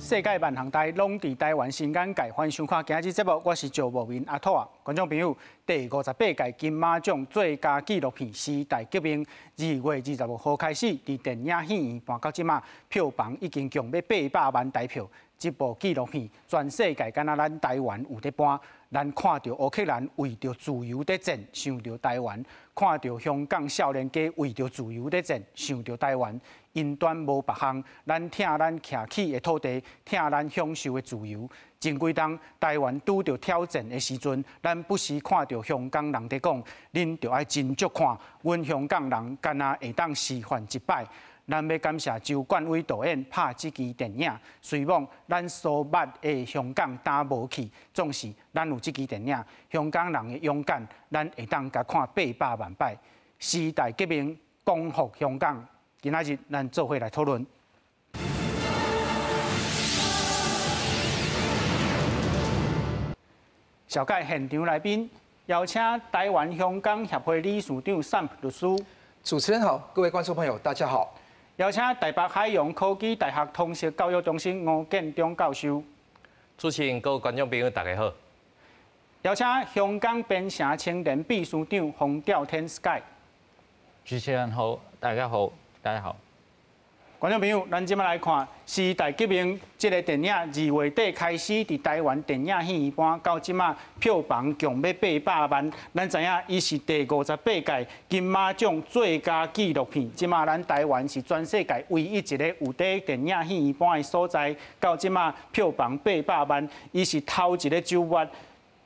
世界萬項台攏佇台灣新眼界，歡迎收看今日節目，我是趙慕明阿兔啊。觀眾朋友，第58屆金馬獎最佳紀錄片《時代革命》2月25號開始佇電影戲院播到這馬，票房已經共欲800萬台票。這部紀錄片全世界敢若咱台灣有佇播，咱看著烏克蘭為著自由佇戰，想著台灣；看著香港少年家為著自由佇戰，想著台灣。𪜶端無別項，咱疼咱徛起的土地，疼咱享受的自由。前幾冬台灣拄著挑戰的時陣，咱不時看著香港人佇講，恁著愛斟酌看，阮香港人敢若會當示範一擺。咱欲感謝周冠威導演拍這支電影，雖罔咱所捌的香港呾無去，總是咱有這支電影，香港人的勇敢，咱會當共看800萬擺。時代革命，光復香港。今仔日咱做伙來討論。紹介現場來賓，邀請台灣香港協會理事長桑普律師。主持人好，各位觀眾朋友，大家好。邀請台北海洋科技大學通識教育中心吳建中教授。主持人、各位觀眾朋友，大家好。邀請香港邊城青年秘書長馮兆天 Sky。主持人好，大家好，大家好。觀眾朋友，咱這馬來看《時代革命》這个電影，2月底開始佇台灣電影戲院播，到這馬票房共欲800萬。咱知影，伊是第58屆金馬獎最佳紀錄片。這馬咱台灣是全世界唯一一个有佇電影戲院播的所在。到這馬票房八百萬，伊是頭一个週末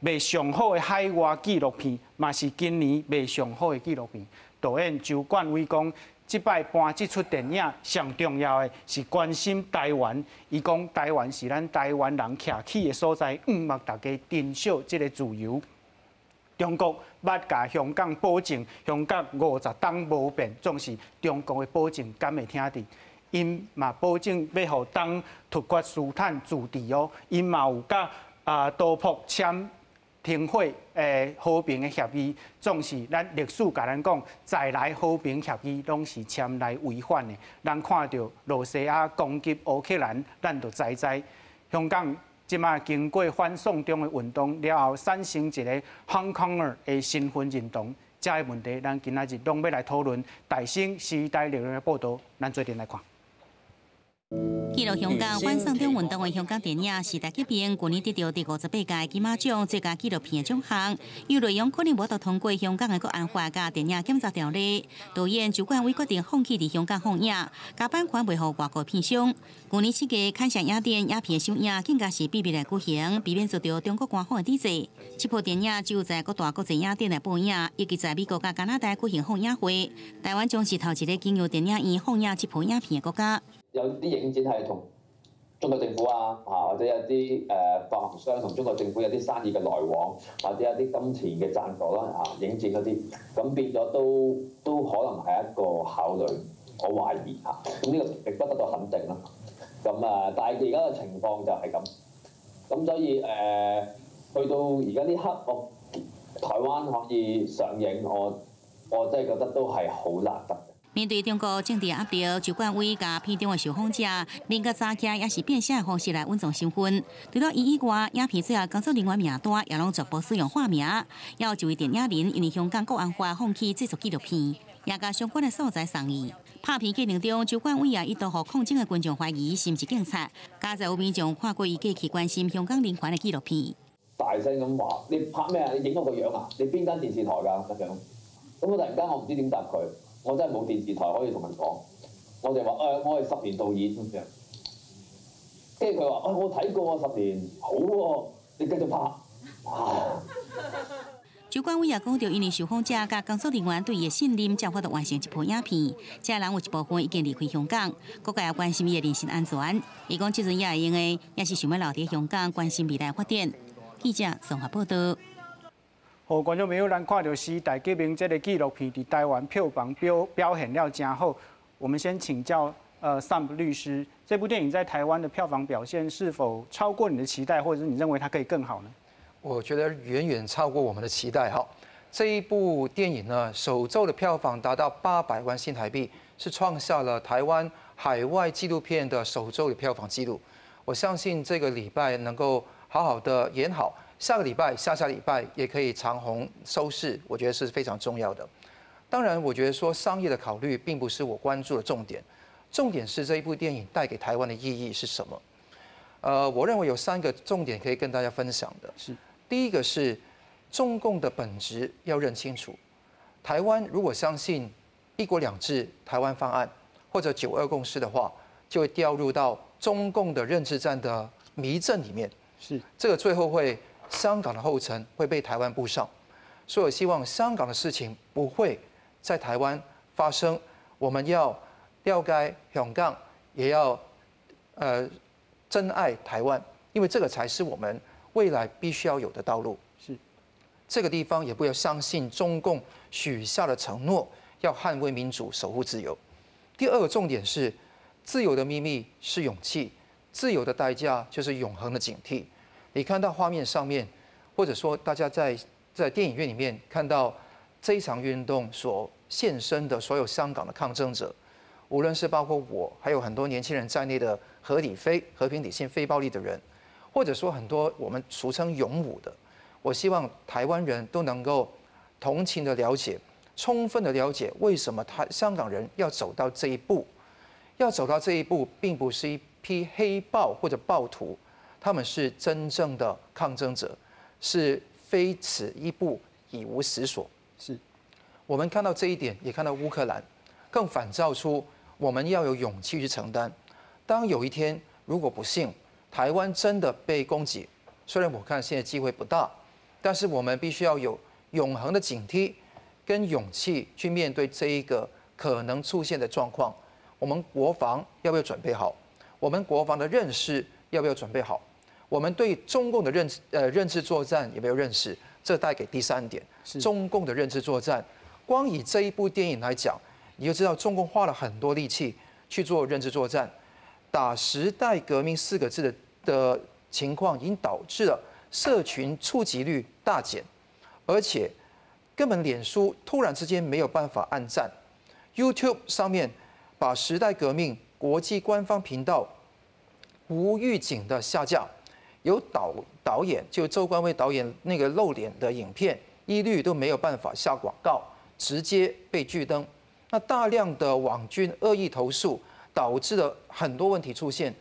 賣上好的海外紀錄片，嘛是今年賣上好的紀錄片。導演周冠威講，這擺播這齣電影上重要的是關心台灣。伊講台灣是咱台灣人徛起的所在，向望大家珍惜這个自由。中國捌共香港保證，香港50冬無變，總是中國的保證敢會聽佇？𪜶嘛保證欲予東突厥斯坦自治哦，𪜶嘛有佮都柏簽停火和平的協議，總是咱歷史共咱講，再來和平協議攏是簽來違反的。咱看著羅西亞攻擊烏克蘭，咱就知知。香港這馬經過反送中的運動了後，產生一个 Hong Konger 的身份認同，這个問題，咱今仔日攏欲來討論。大新時代力量的報道，咱做陣來看。記錄香港反送中運動的香港電影《時代革命》，去年得著第58屆金馬獎最佳紀錄片的獎項。因內容可能無法通過香港的國安法佮電影檢查條例，導演周冠威決定放棄佇香港放映，共版權賣予外國片商。去年7月，坎城影展影片首映更加是秘密來舉行，避免遭著中國官方的抵制。這部電影只有在各大國際影展來播映，以及在美國佮加拿大舉行放映會。台灣將是頭一个經由電影院放映這部影片的國家。有啲影展係同中國政府啊，或者有啲發行商同中國政府有啲生意嘅來往，或者有啲金錢嘅贊助啦，影展嗰啲，咁變咗都可能係一個考慮，我懷疑嚇，咁呢個亦不得到肯定啦。咁啊，但係而家嘅情況就係咁，咁所以去到而家呢刻，我台灣可以上映，我真係覺得都係好難得。面對中國政治壓力，周冠威共片中的受訪者，面佮早起也是變聲的方式來隱藏身份。除了伊以外，影片最後工作人員名單也攏全部使用化名。也有一位電影人因為香港國安法放棄製作紀錄片，也共相關的素材送伊。拍片過程中，周冠威也一度予抗爭的群眾懷疑是毋是警察。加在有民眾看過伊過去關心香港人權的紀錄片，大聲咁話：你拍咩啊？你影我個樣啊？你邊間電視台㗎？咁樣。咁我突然間我唔知點答佢。我真係冇電視台可以同人講，我就話我係十年導演咁樣。跟住佢話我睇過啊，十年，好喎，你繼續拍。周冠威也講著，因為受訪者佮工作人員對伊的信任，才有法度完成這部影片。這人有一部分已經離開香港，各界也關心伊的人身安全。伊講這陣也會用的，也是想欲留佇香港關心未來發展。記者綜合報道。好，觀眾朋友，咱看著《時代革命》這个紀錄片佇台灣票房表現了誠好。我們先請教桑律師，這部電影在台灣的票房表現是否超過你的期待，或者是你認為它可以更好呢？我覺得遠遠超過我們的期待。哈，這一部電影呢，首週的票房達到800萬新台幣，是創下了台灣海外紀錄片的首週的票房紀錄。我我相信這個禮拜能夠好好的演好，下個禮拜、下下禮拜也可以長紅收視，我覺得是非常重要的。當然，我覺得說商業的考慮並不是我關注的重點，重點是這一部電影帶給台灣的意義是什麼？我認為有三個重點可以跟大家分享的。第一個是中共的本質要認清楚。台灣如果相信一國兩制、台灣方案或者九二共識的話，就會掉入到中共的認知戰的迷陣裡面。這個最後會香港的後塵會被台灣步上，所以我希望香港的事情不會在台灣發生。我們要了解香港，也要珍愛台灣，因為這個才是我們未來必須要有的道路。這個地方也不要相信中共許下的承諾，要捍衛民主、守護自由。第二個重點是，自由的秘密是勇氣，自由的代價就是永恆的警惕。你看到畫面上面，或者說大家在電影院裡面看到這一場運動所現身的所有香港的抗爭者，無論是包括我，還有很多年輕人在內的和理非、和平理性非暴力的人，或者說很多我們俗稱勇武的，我希望台灣人都能夠同情的了解，充分的了解為什麼他香港人要走到這一步，要走到這一步，並不是一批黑暴或者暴徒，他們是真正的抗爭者，是非此一步已無死所。我們看到這一點，也看到烏克蘭，更反照出我們要有勇氣去承擔。當有一天如果不幸台灣真的被攻擊，雖然我看現在機會不大，但是我們必須要有永恆的警惕跟勇氣去面對這一個可能出現的狀況。我們國防要不要準備好？我們國防的認識要不要準備好？我們對中共的認知作戰有沒有認識？這帶給第三點，中共的認知作戰。光以這一部電影來講，你就知道中共花了很多力氣去做認知作戰，打“時代革命”四個字的情況，已經導致了社群觸及率大減，而且根本臉書突然之間沒有辦法按讚，YouTube 上面把時代革命國際官方頻道無預警的下架，有導演就周冠威導演那個露臉的影片，一律都沒有辦法下廣告，直接被拒登。那大量的網軍惡意投訴，導致了很多問題出現。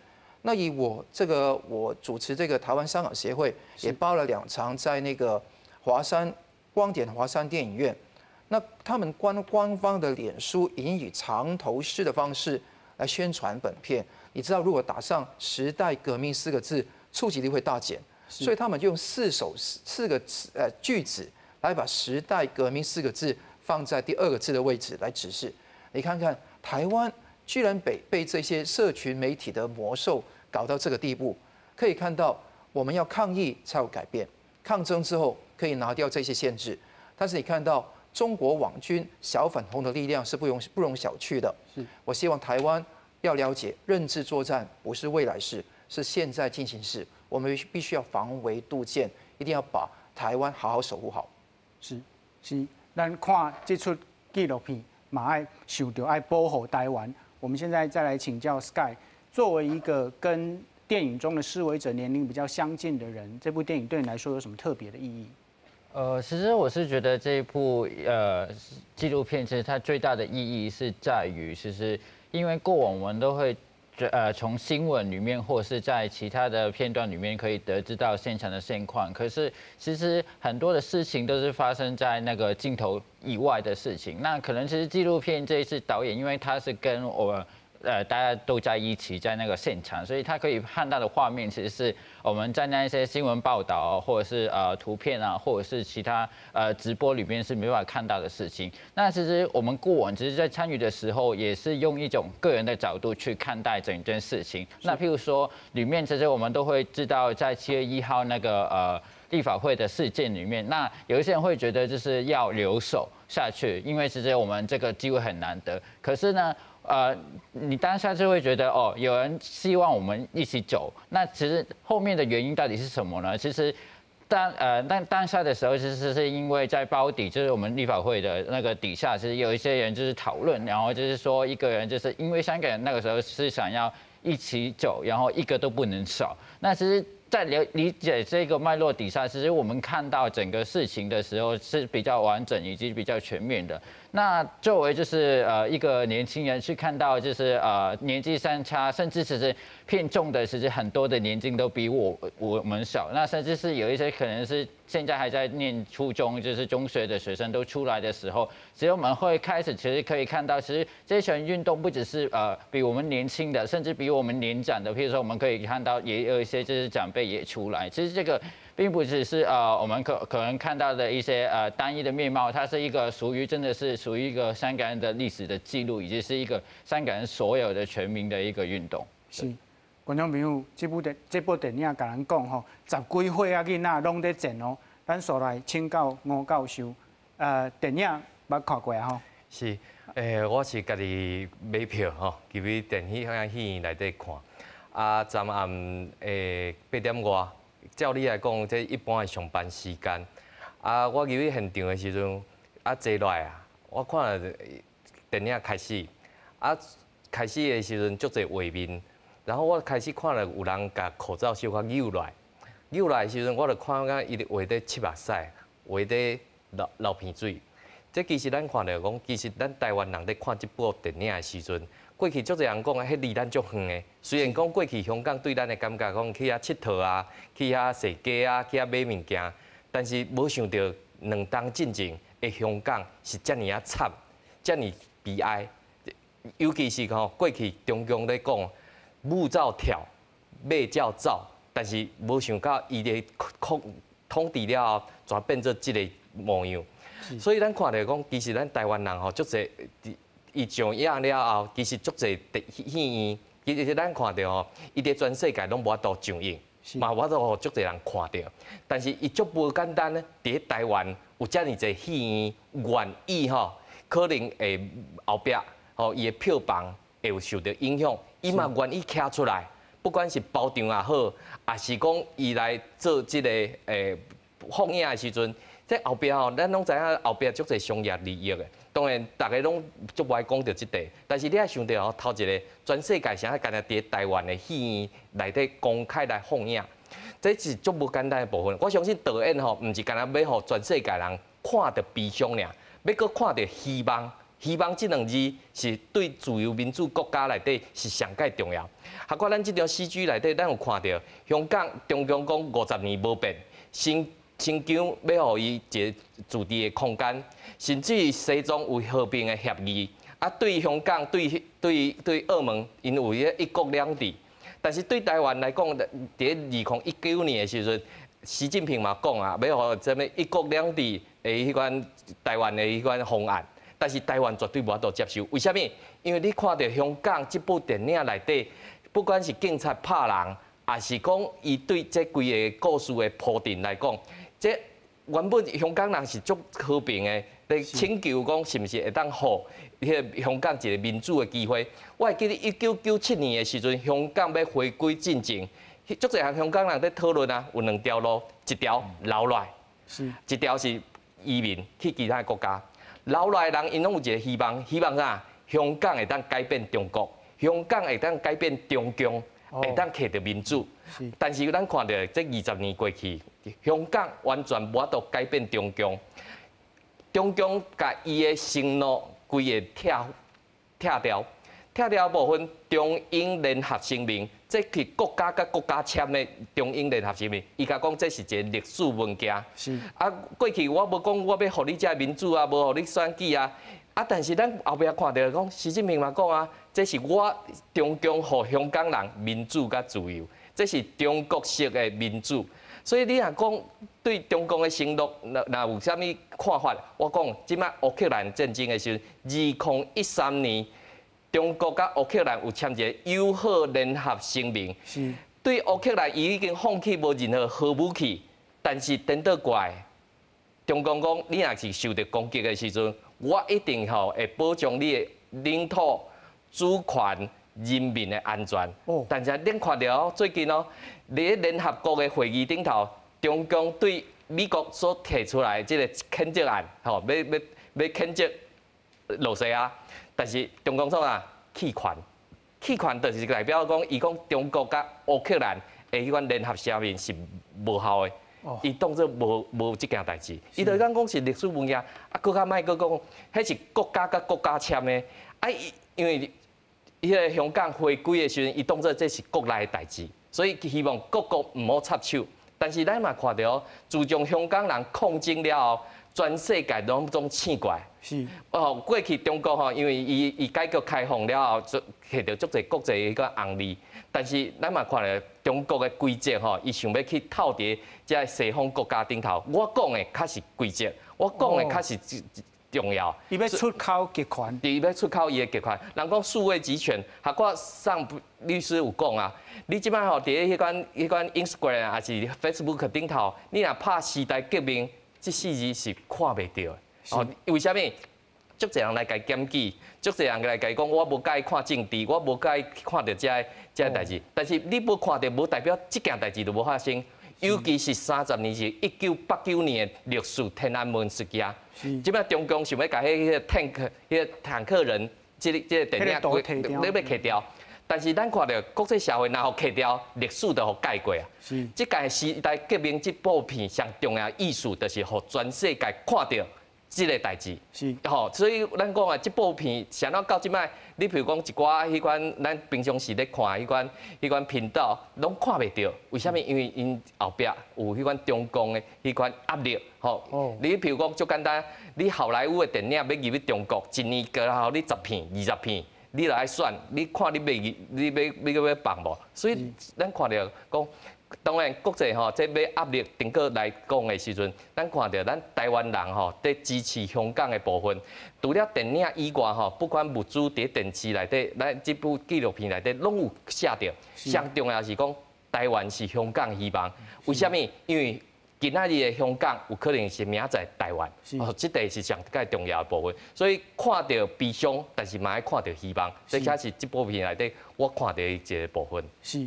那以我這個我主持這個台灣香港協會，也包了兩場在那個華山光點華山電影院。那他們官方的臉書已經以藏頭詩的方式來宣傳本片。你知道，如果打上“時代革命”四個字，觸及率會大減，所以他們就用四首四個詞句子來把“時代革命”四個字放在第二個字的位置來指示。你看看台灣居然被這些社群媒體的魔獸搞到這個地步，可以看到我們要抗議才有改變，抗爭之後可以拿掉這些限制。但是你看到中國網軍小粉紅的力量是不容小覷的。我希望台灣要了解，認知作戰不是未來式，是現在進行式。我們必須要防微杜漸，一定要把台灣好好守護好。是是，咱看這齣紀錄片，嘛愛想著愛保護台灣。我們現在再來請教 Sky，作為一個跟電影中的示威者年齡比較相近的人，這部電影對你來說有什麼特別的意義？其實我是覺得這一部紀錄片，其實它最大的意義是在於，其實因為過往我們都會從新聞裡面或是在其他的片段裡面可以得知到現場的現況，可是其實很多的事情都是發生在那個鏡頭以外的事情。那可能其實紀錄片這一次導演，因為他是跟我大家都在一起在那個現場，所以他可以看到的畫面，其實是我們在那一些新聞報道或者是圖片啊，或者是其他直播裡面是沒辦法看到的事情。那其實我們過往其實，在參與的時候，也是用一種個人的角度去看待整件事情。那譬如說，裡面其實我們都會知道，在7月1號那個立法會的事件裡面，那有一些人會覺得就是要留守下去，因為其實我們這個機會很難得。可是呢，你當下就會覺得哦，有人希望我們一起走，那其實後面的原因到底是什麼呢？其實當下的時候，其實是因為在包底，就是我們立法會的那個底下，其實有一些人就是討論，然後就是說一個人就是因為香港人那個時候是想要一起走，然後一個都不能少。那其實，在理解這個脈絡底下，其實我們看到整個事情的時候是比較完整以及比較全面的。那作為就是一個年輕人去看到就是年紀相差，甚至其實片中的其實很多的年紀都比我們小，那甚至是有一些可能是現在還在念初中，就是中學的學生都出來的時候，其實我們會開始其實可以看到，其實這群運動不只是比我們年輕的，甚至比我們年長的，譬如說我們可以看到也有一些就是長輩也出來，其實這個並不只是我們可能看到的一些單一的面貌，它是一個屬於真的是屬於一個香港人的歷史的記錄，以及是一個香港人所有的全民的一個運動。是，觀眾朋友，這部電影共咱講吼，十幾歲仔囡仔攏咧戰哦。咱紲來請教吳教授，電影捌看過啊吼？是，我是家己買票吼，入去電影戲院內底看。啊，昨暗8點外。照理來講，這一般的上班時間。啊，我入去現場的時陣，啊坐落來啊，我看電影開始，啊開始的時陣足濟畫面，然後我開始看著有人共口罩小可扭落來，扭落來的時陣，我就看見伊咧畫咧拭目屎，畫咧流鼻水。這其實咱看著講，其實咱台灣人咧看這部電影的時陣，過去足濟人講，彼離咱足遠的。雖然講過去香港對咱的感覺講去遐𨑨迌啊，去遐踅街啊，去遐買物件，但是無想著兩冬進前的香港是遮爾仔慘，遮爾悲哀。尤其是吼過去中共咧講母照跳，馬照走，但是無想到伊咧控統治了後，全變做這個模樣。所以咱看著講，其實咱台灣人吼足濟，伊上映了後，其實足濟戲院，其實咱看著吼，伊佇全世界攏無法度上映，嘛無法度予足濟人看著。但是伊足無簡單呢，佇咧台灣有遮爾濟戲院願意吼，可能會後壁吼伊的票房會有受著影響，伊嘛願意徛出來，不管是包場也好，抑是講伊來做這个放映的時陣。這後壁吼，咱攏知影後壁足濟商業利益的，當然逐家攏足無愛講著這塊，但是你愛想著吼，頭一个全世界啥干焦佇台灣的戲院內底公開來放映，這是足無簡單的部分。我相信導演吼，毋是干焦欲予全世界人看著悲傷爾，欲閣看著希望。希望這兩字是對自由民主國家內底是上蓋重要。包括咱這張 CG 內底，咱有看著香港中共講50年無變，新疆欲予伊一個自治的空間，甚至於西藏有和平的協議。啊，對香港、對澳門，𪜶有彼個一國兩制。但是對台灣來講，佇2019年的時陣，習近平嘛講啊，欲予啥物一國兩制的彼款台灣的彼款方案。但是台灣絕對無法度接受，為啥物？因為你看著香港這部電影內底，不管是警察拍人，抑是講伊對這規个故事的鋪陳來講，這原本香港人是足和平的，咧請求講是毋是會當予彼个香港一个民主的機會。我會記得1997年的時陣，香港欲回歸進前，足濟項香港人佇討論啊，有兩條路，一條留落來，一條是移民去其他國家。留落來的人，𪜶攏有一个希望，希望啥？香港會當改變中國，香港會當改變中共，會當摕著民主。但是咱看著這20年過去，香港完全無法度改變中共，中共共伊的承諾規个拆拆掉，拆掉部分中英聯合聲明，這是國家佮國家簽的中英聯合聲明，伊共講這是一个歷史文件。啊，過去我無講我欲予你這民主啊，無予你選舉啊。啊，但是咱後壁看著講，習近平嘛講啊，這是我中共予香港人民主佮自由，這是中國式的民主。所以你若講對中共的承諾，若若有啥物看法？我講這擺烏克蘭戰爭的時陣，2013年，中國佮烏克蘭有簽一个友好聯合聲明。對烏克蘭，伊已經放棄無任何核武器，但是顛倒過來，中共講你若是受著攻擊的時陣，我一定吼會保障你的領土主權、人民的安全。但是恁看著哦，最近哦，佇咧聯合國的會議頂頭，中共對美國所提出來的這个譴責案，吼，欲欲欲譴責露西亞，但是中共創啥？棄權。棄權就是代表講，伊講中國佮烏克蘭的彼款聯合聲明是無效的，伊當做無這件代誌。伊就講講是歷史文件，啊，閣較莫閣講，彼是國家佮國家簽的，啊，因為彼个香港回歸的時陣，伊當做這是國內的代誌，所以希望各國毋好插手。但是咱嘛看著，自從香港人抗爭了後，全世界攏總醒過來。哦，過去中國吼，因為伊改革開放了後，摕著足濟國際彼個紅利，但是咱嘛看著中國的規則吼，伊想欲去透佇這个西方國家頂頭。我講的較是規則，我講的較是重要。伊欲出口極權，伊欲出口伊的極權。人講數位極權，哈我上律師有講啊，你這擺吼佇咧彼款 Instagram 抑是 Facebook 頂頭，你若拍時代革命這四字是看袂著的。哦，為啥物？足濟人來共檢舉，足濟人來共講，我無佮意看政治，我無佮意看著這个代誌。但是你無看著，無代表這件代誌就無發生。尤其是30年前，1989年的六四天安門事件，這擺中共想欲共彼个 tank、彼个坦克人，這个電影，你欲撤掉。但是咱看著國際社會若予撤掉，歷史就予改過啊。這屆時代革命這部片上重要意思，就是予全世界看著這个代誌。吼，所以咱講啊，這部片啥怎到這擺，你譬如講一寡彼款咱平常時咧看彼款頻道，攏看袂著。為啥物？因為𪜶後壁有彼款中共的彼款壓力。吼，你譬如講足簡單，你好萊塢的電影欲入去中國，一年過後你10片、20片。你來選，你看你欲你欲你欲放無？所以咱看著講，當然國際吼，這欲壓力頂過來講的時陣，咱看著咱台灣人吼，佇支持香港的部分，除了電影以外吼，不管物資佇電視內底，咱這部紀錄片內底攏有寫著。上重要是講，台灣是香港希望。為啥物？因為今仔日的香港有可能是明仔載台灣，哦，這個是上蓋重要的部分。所以看著悲傷，但是嘛愛看著希望，這才是這部片內底我看著一個部分。是，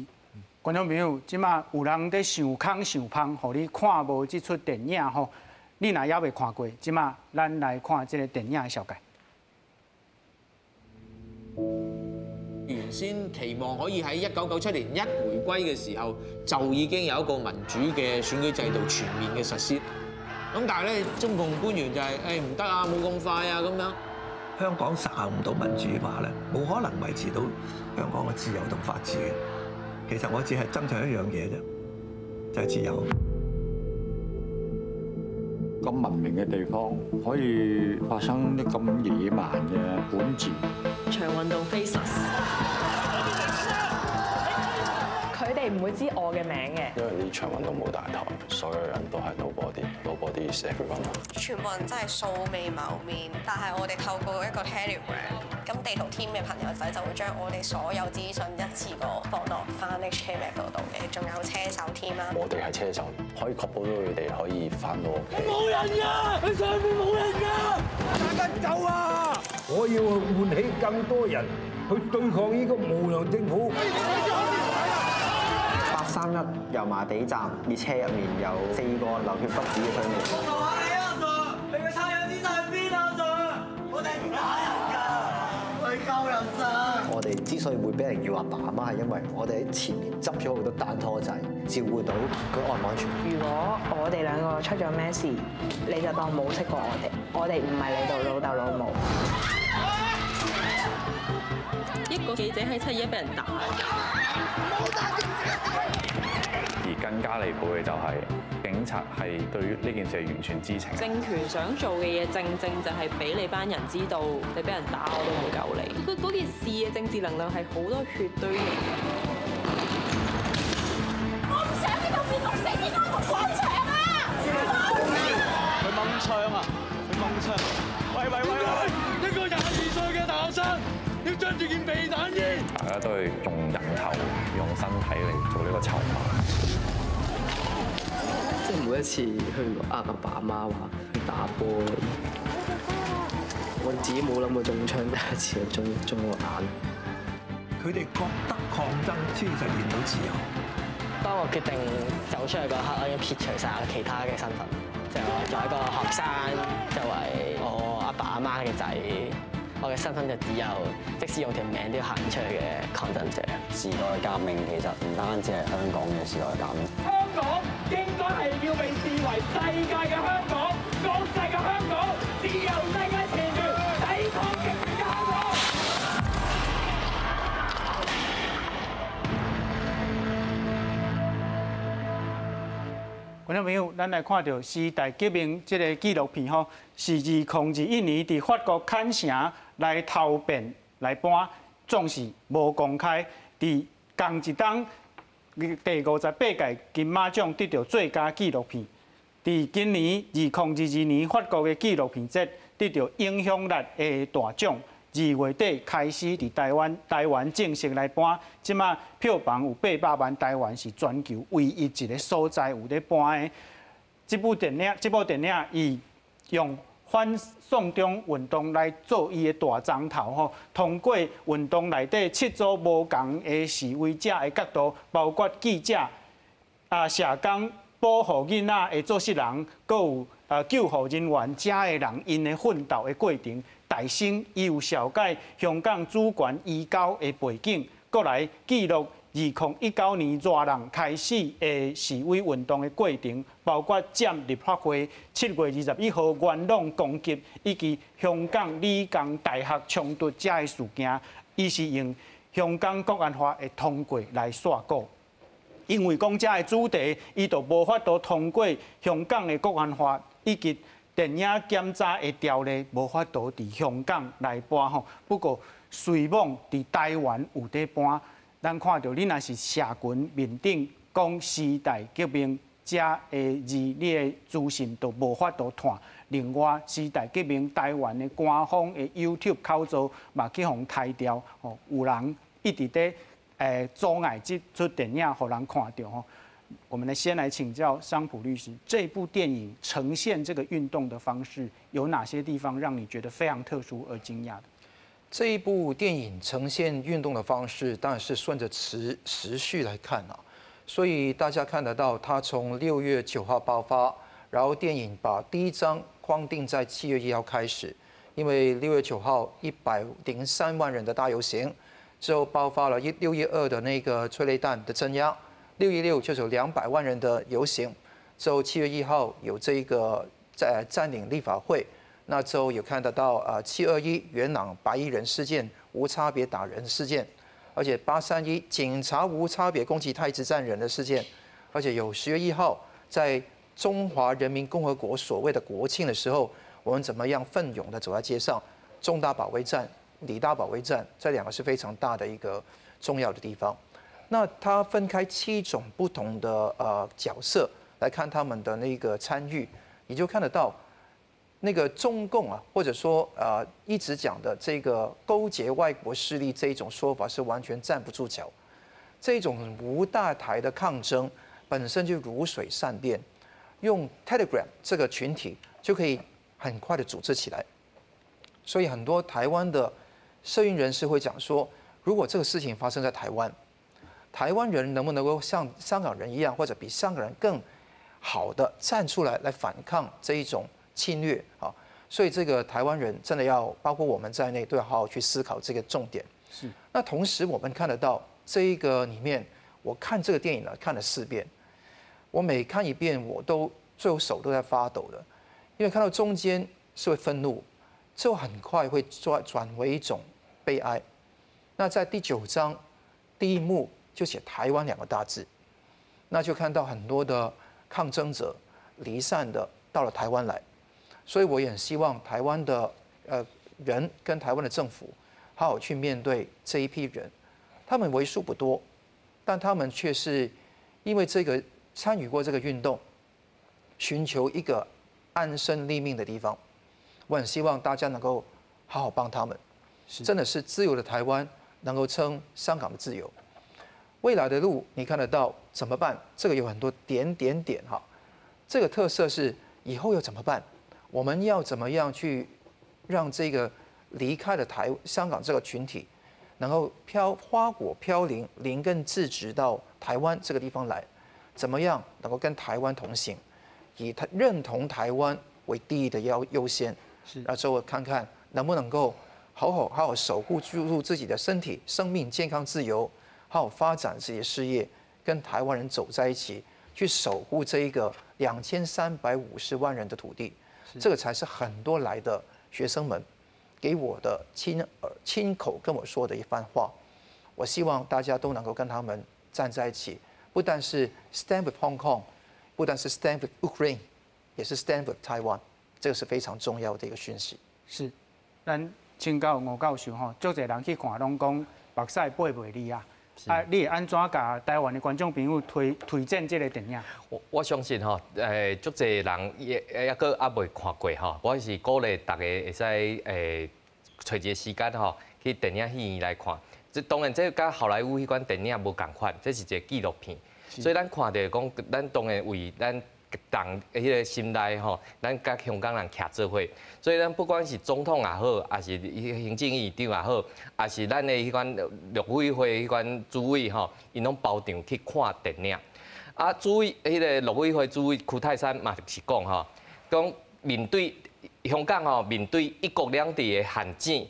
觀眾朋友，這馬有人佇想空想芳，予你看無這齣電影吼，你若猶未看過，這馬咱來看這個電影的紹介。原先期望可以喺1997年一回歸嘅時候，就已經有一個民主嘅選舉制度全面嘅實施。咁但係咧，中共官員就係唔得啊，冇咁快啊咁樣。香港實行唔到民主化咧，冇可能維持到香港嘅自由同法治嘅。其實我只係爭取一樣嘢啫，就係自由。咁文明嘅地方可以發生啲咁野蠻嘅管治。長運動 faces，佢哋唔會知我嘅名嘅。因為呢場運動冇大台，所有人都係 nobody，nobody is everyone。全部人真係素未謀面，但係我哋透過一個 Telegram，咁地圖 team 嘅朋友仔就會將我哋所有資訊一次過放落翻 HKMap 度嘅，仲有車手 team 啦。我哋係車手，可以確保到佢哋可以翻到屋企。冇人㗎，佢上面冇人㗎，大家走啊！我要喚起更多人去對抗呢個無良政府。831油麻地站列車入面有四個流血不止嘅傷員。我求下你啊，Sir！你個差人先生喺邊啊，Sir？我哋唔打人㗎，我係救人咋。我哋之所以會俾人叫阿爸阿媽，係因為我哋喺前面執咗好多單拖仔，照顧到佢安唔安全。如果我哋兩個出咗咩事，你就當冇識過我哋，我哋唔係你度老豆老母。一個記者喺7·21俾人打。而更加離譜嘅就係警察係對於呢件事係完全知情。政權想做嘅嘢，正正就係俾你班人知道，你俾人打我都唔會救你。嗰件事嘅政治能量係好多血堆嚟。我唔想呢度變六四天安門廣場啊！佢掹槍啊！佢掹槍！喂喂喂喂！一個22歲嘅大學生要着住件避彈衣。大家都係用人頭、用身體嚟做呢個籌碼。即係每一次去呃阿爸阿媽話去打波，我自己冇諗過中槍，第一次就中個眼。佢哋覺得抗爭先實現到自由。當我決定走出去嗰刻，我已經撇除晒我其他嘅身份，就係我作為一個學生，作為我阿爸阿媽嘅仔，我嘅身份就只有即使用條命都要行出去嘅抗爭者。時代革命其實唔單止係香港嘅時代革命。香港應該係要被視為世界嘅香港，國際嘅香港，自由世界前沿，抵抗極權嘅香港。觀眾朋友，咱來看著時代革命這个紀錄片吼，是2021年佇法國坎城來投片來播，總是無公開。佇仝一冬第58屆金馬獎得著最佳紀錄片。佇今年2022年法國的紀錄片節得著影響力的大獎。2月底開始佇台灣正式來播，這馬票房有800萬，台灣是全球唯一一个所在有咧播的。這部電影，伊用反送中運動來做伊的大欉頭吼，通過運動內底7組無仝的示威者的角度，包括記者、社工、保護囡仔的做事人，閣有救護人員遮的人，𪜶的奮鬥的過程。大聲伊有紹介香港主權移交的背景，閣來記錄2019年熱浪開始的示威運動的過程，包括佔立法會7月21號元朗攻擊，以及香港理工大學衝突遮的事件，伊是用香港國安法的通過來煞稿。因為講遮的主題，伊就無法度通過香港的國安法以及電影檢查的條例，無法度佇香港來播吼。不過隨網佇台灣有佇播，咱看著你若是社群面頂講時代革命遮的字，你的資訊就無法度斷。另外，時代革命台灣的官方的 YouTube 口座嘛去予開掉，吼，有人一直佇阻礙這齣電影予人看著吼。我們來先來請教桑普律師，這部電影呈現這個運動的方式有哪些地方讓你覺得非常特殊而驚訝的？這一部電影呈現運動的方式，當然是順着時序來看啊，所以大家看得到，它從6月9號爆發，然後電影把第一章框定在7月1號開始，因為6月9號103萬人的大遊行之後爆發了612的那個催淚彈的鎮壓。616就是有200萬人的遊行，之後7月1號有這個在佔領立法會，那之後有看得到啊721元朗白衣人事件無差別打人事件，而且831警察無差別攻擊太子站人的事件，而且有10月1號在中華人民共和國所謂的國慶的時候，我們怎麼樣奮勇的走在街上，中大保衛戰、理大保衛戰，這兩個是非常大的一個重要的地方。那它分開7種不同的角色來看他們的那個參與，你就看得到那個中共啊，或者說一直講的這個勾結外國勢力這一種說法是完全站不住腳。這種無大台的抗爭本身就如水善變，用 Telegram 這個群體就可以很快的組織起來。所以很多台灣的社運人士會講說，如果這個事情發生在台灣，台灣人能不能夠像香港人一樣，或者比香港人更好的站出來來反抗這一種侵略啊？所以這個台灣人真的要包括我們在內，都要好好去思考這個重點。是。那同時我們看得到這一個裡面，我看這個電影呢，看了4遍，我每看一遍，我都最後手都在發抖的，因為看到中間是會憤怒，之後很快會轉為一種悲哀。那在第9章第1幕，就寫台灣2個大字，那就看到很多的抗爭者離散的到了台灣來，所以我也很希望台灣的人跟台灣的政府好好去面對這一批人，他們為數不多，但他們卻是因為這個參與過這個運動，尋求一個安身立命的地方。我很希望大家能夠好好幫他們，真的是自由的台灣能夠撐香港的自由。未來的路你看得到怎麼辦？這個有很多點點點哈。這個特色是以後要怎麼辦？我們要怎麼樣去讓這個離開了香港這個群體，能夠花果飄零，靈根自植到台灣這個地方來？怎麼樣能夠跟台灣同行，以認同台灣為第一的優先？是。那之後看看能不能夠好好好好好守護住自己的身體、生命、健康、自由，好好發展自己的事業，跟台灣人走在一起，去守護這一個2350萬人的土地，這個才是很多來的學生們給我的親耳親口跟我說的一番話。我希望大家都能夠跟他們站在一起，不但是 stand with Hong Kong，不但是 stand with Ukraine，也是 stand with Taiwan，這個是非常重要的一個訊息。是，咱請教吳教授吼，足濟人去看，攏講目屎背袂離啊。啊，你會按怎共台灣的觀眾朋友推薦這個電影？我相信吼，足濟人也猶閣猶未看過吼，我是鼓勵大家會使揣一个時間吼，去電影戲院來看。這當然，這佮好萊塢彼款電影無仝款，這是一个紀錄片，所以咱看著講，咱當然為咱黨彼个心內吼，咱佮香港人徛做伙，所以咱不管是總統也好，抑是行政院長也好，抑是咱的彼款陸委會彼款主委吼，𪜶攏包場去看電影。啊，主委彼个陸委會主委區泰山嘛是講吼，講面對香港吼，面對一國兩制的陷阱，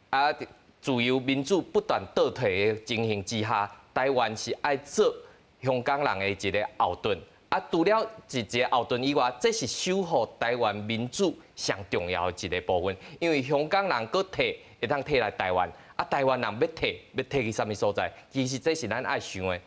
啊，自由民主不斷倒退的情形之下，台灣是愛做香港人的一个後盾。啊，除了一個後盾以外，這是守護台灣民主上重要的一个部分。因為香港人閣退，會當退來台灣，啊，台灣人欲退，欲退去啥物所在？其實這是咱愛想的。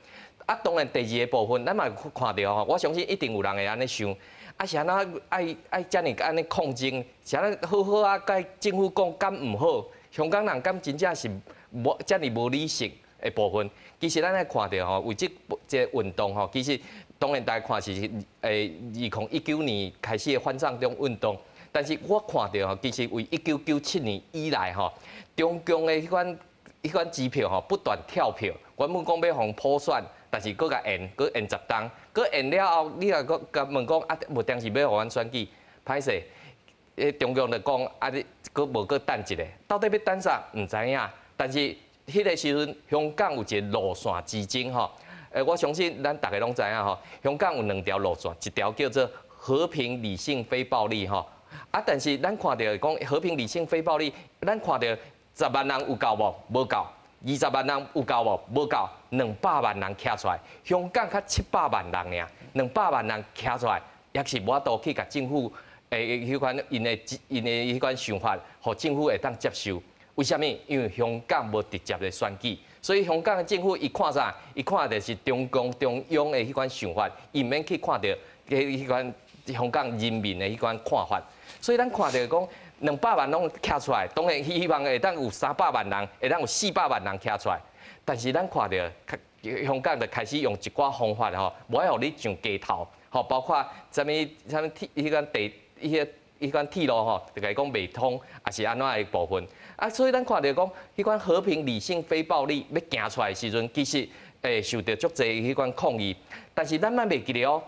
啊，當然第二个部分，咱嘛看著吼，我相信一定有人會按呢想。啊，是按怎愛遮爾按呢抗爭？是按怎好好啊？共政府講敢毋好？香港人敢真正是無遮爾無理性的部分？其實咱愛看著吼，為這个運動吼，其實當然大家看是2019年開始的反送中運動，但是我看著吼，其實為1997年以來吼，中共的彼款支票吼不斷跳票，原本講欲予普選，但是閣共延，閣延10冬，閣延了後，你若閣共問講啊，無定是欲予阮選舉，歹勢，中共就講啊，你閣無閣等一下，到底欲等啥？毋知影。但是彼个時陣，香港有一个路線之爭吼，我相信咱逐个攏知影吼，香港有兩條路線，一條叫做和平理性非暴力吼，啊，但是咱看著講和平理性非暴力，咱看著10萬人有夠無？無夠。20萬人有夠無？無夠。200萬人徛出來，香港才700萬人爾，兩百萬人徛出來，抑是無法度去共政府彼款𪜶的彼款想法，予政府會當接受。為啥物？因為香港無直接的選舉，所以香港的政府伊看啥？伊看著是中共中央的彼款想法，伊毋免去看著彼款香港人民的彼款看法。所以咱看著講兩百萬攏徛出來，當然希望會當有300萬人，會當有400萬人徛出來。但是咱看著香港就開始用一寡方法吼，無愛予你上街頭，吼，包括啥物啥物鐵彼款地彼个彼款鐵路吼，就共伊講袂通，抑是按怎的部分。啊，所以咱看著講，彼款和平理性非暴力欲行出來的時陣，其實受著足濟彼款抗議。但是咱莫袂記得哦，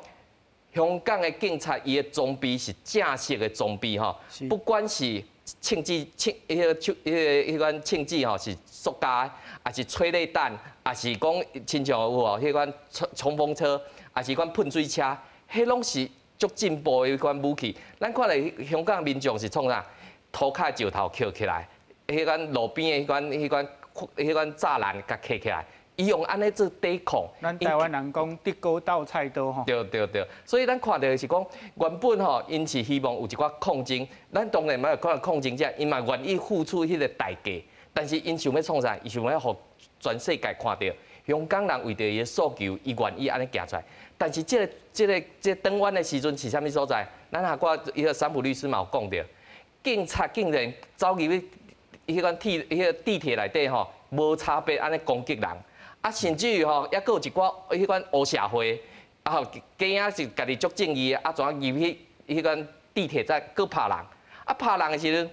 香港的警察伊的裝備是正式的裝備吼，不管是槍支、槍、彼个手、彼个彼款槍支吼是塑膠的，抑是催淚彈，抑是講親像有無彼款衝鋒車，抑是款噴水車，彼攏是足進步的彼款武器。咱看咧香港民眾是創啥？塗跤石頭抾起來，彼款路邊的彼款柵欄共揢起來，伊用按呢做抵抗。咱台灣人講竹篙鬥菜刀吼。對對對，所以咱看著是講，原本吼，𪜶是希望有一寡抗爭，咱當然嘛有可能抗爭者，𪜶嘛願意付出彼個代價，但是𪜶想欲創啥？伊想欲予全世界看著，香港人為著伊的訴求，伊願意按呢行出來。但是這個轉彎的時陣是啥物所在？咱下寡伊个三浦律師嘛有講著，警察竟然走入去彼款鐵彼个地鐵內底吼，無差別按呢攻擊人，啊，甚至於吼，猶閣有一寡彼款黑社會，啊吼，假仔是家己足正義的，啊，怎入去彼款地鐵站閣拍人，啊，拍人的時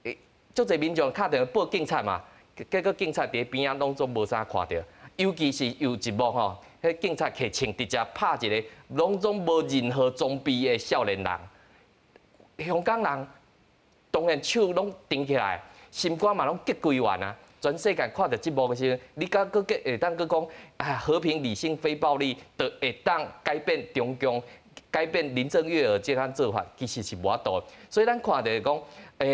陣，足濟民眾敲電話報警察嘛，結果警察佇邊仔攏總無啥看著，尤其是有一幕吼，彼警察提槍直接拍一个攏總無任何裝備的少年人，香港人當然手攏撐起來，心肝嘛攏激規完啊！全世界看著這幕的時陣，你敢閣會當閣講啊和平理性非暴力，就會當改變中共改变林郑月娥這款做法，其實是無法度。所以咱看著講，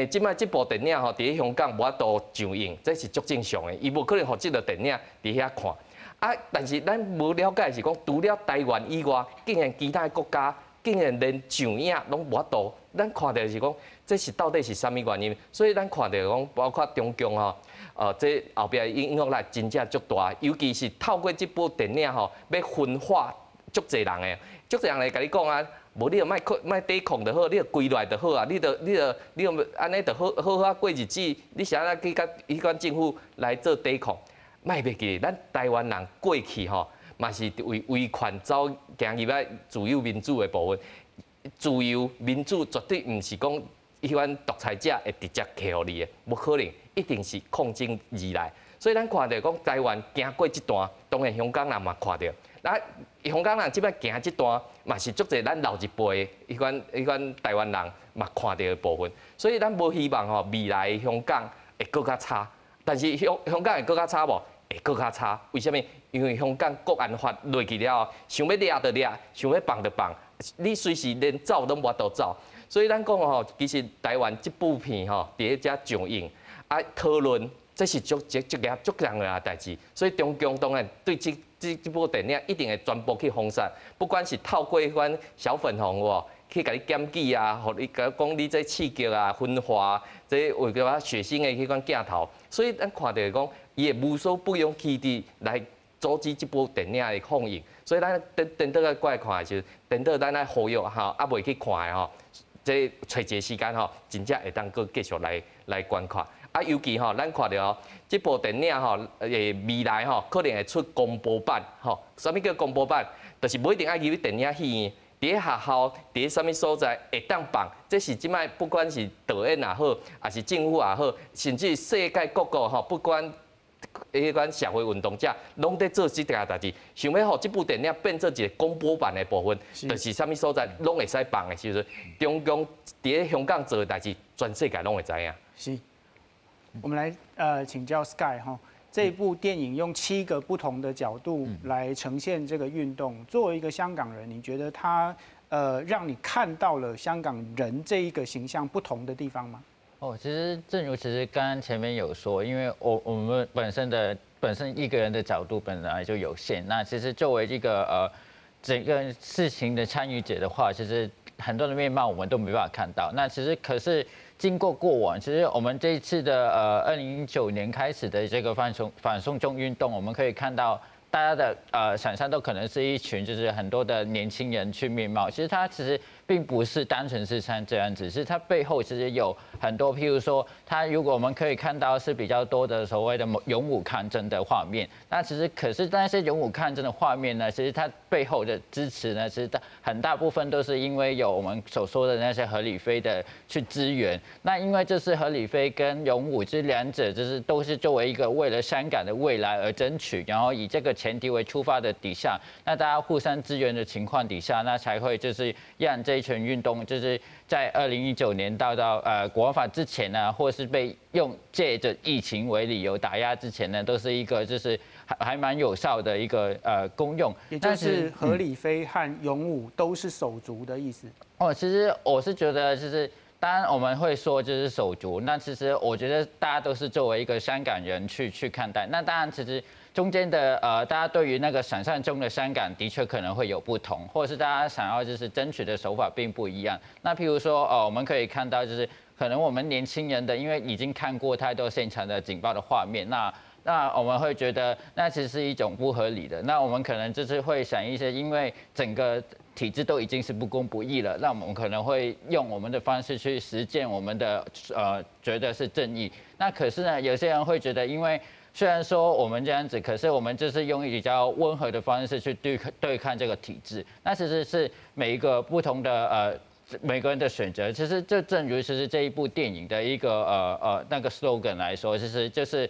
這擺這部電影吼，佇咧香港無法度上映，這是足正常的。伊無可能予這個電影佇遐看。啊，但是咱無了解是講，除了台灣以外，竟然其他國家竟然連上映攏無法度。咱看著是講，這是到底是啥物原因？所以咱看著講，包括中共吼，這後壁影響力真正足大，尤其是透過這部電影吼，欲分化足濟人的，足濟人來共你講啊，無你就莫抵抗就好，你就跪落來就好啊，你就按呢就好好好過日子，你是按怎去共彼款政府來做抵抗？莫袂記，咱台灣人過去吼，嘛是為維權走行入來自由民主的部分。自由民主絕對毋是講彼款獨裁者會直接提予你的，無可能，一定是抗爭而來。所以咱看著講台灣行過這段，當然香港人嘛看著。啊，香港人這擺行這段，嘛是足濟咱老一輩彼款台灣人嘛看著的部分。所以咱無希望吼未來香港會閣較差，但是香港會閣較差無？會閣較差。為啥物？因為香港國安法落去了後，想欲掠就掠，想欲放就放，你隨時連走攏無法度走。所以咱講吼，其實台灣這部片吼，佇咧遮上映啊，討論，這是足足足足重要的代誌。所以中共當然對這部電影一定會全部去封殺，不管是透過彼款小粉紅有無去共你檢舉啊，予你講你這刺激啊、分化，這為著血腥的彼款鏡頭，所以咱看著講，伊會無所不用其極來阻止這部電影的放映。所以咱顛顛倒來過來看的時陣，顛倒咱愛呼籲吼，猶未去看的吼，這揣一个時間吼，真正會當閣繼續來觀看。啊，尤其吼，咱看著哦，這部電影吼，未來吼可能會出公播版吼。啥物叫公播版？就是無一定愛入去電影戲院，佇咧學校，佇咧啥物所在會當放。這是這擺不管是導演也好，抑是政府也好，甚至世界各國吼，不管彼款社會運動者，攏佇做這件代誌，想欲予這部電影變做一个公播版的部分，就是啥物所在攏會使放的時陣，中共佇咧香港做的代誌，全世界攏會知影。是，我們來請教 Sky 哈，這部電影用七個不同的角度來呈現這個運動。作為一個香港人，你覺得他讓你看到了香港人這一個形象不同的地方嗎？哦，其實正如其實剛剛前面有說，因為我們本身一個人的角度本來就有限，那其實作為一個整個事情的參與者的話，其實很多的面貌我們都沒辦法看到。那其實可是經過過往，其實我們這一次的2019年開始的這個反送中運動，我們可以看到，大家的想象都可能是一群就是很多的年輕人去面貌，其實他其實並不是單純是像這樣子，是它背後其實有很多，譬如說，他如果我們可以看到是比較多的所謂的勇武抗爭的畫面，那其實可是那些勇武抗爭的畫面呢，其實它背後的支持呢，其實大很大部分都是因為有我們所說的那些和理非的去支援。那因為這是和理非跟勇武這兩者，就是都是作為一個為了香港的未來而爭取，然後以這個前提為出發的底下，那大家互相支援的情況底下，那才會就是讓這一群運動，就是在2019年到國安法之前呢，或是被用借着疫情為理由打壓之前呢，都是一個就是還蠻有效的一個功用。也就是和理非和勇武都是手足的意思。哦，其實我是覺得就是。當然我們會說就是手足，那其實我覺得大家都是作為一個香港人去看待。那當然其實中間的大家對於那個想象中的香港的確可能會有不同，或者是大家想要就是爭取的手法並不一樣。那譬如說哦，我們可以看到就是可能我們年輕人的，因為已經看過太多現場的警暴的畫面，那我們會覺得那其實是一種不合理的。那我們可能就是會想一些，因為整個體制都已經是不公不義了，那我們可能會用我們的方式去實踐我們的覺得是正義。那可是呢，有些人會覺得，因為雖然說我們這樣子，可是我們就是用比較溫和的方式去對抗這個體制。那其實是每一個不同的每個人的選擇。其實就正如其實這一部電影的一個那個 slogan 來說，其實就是。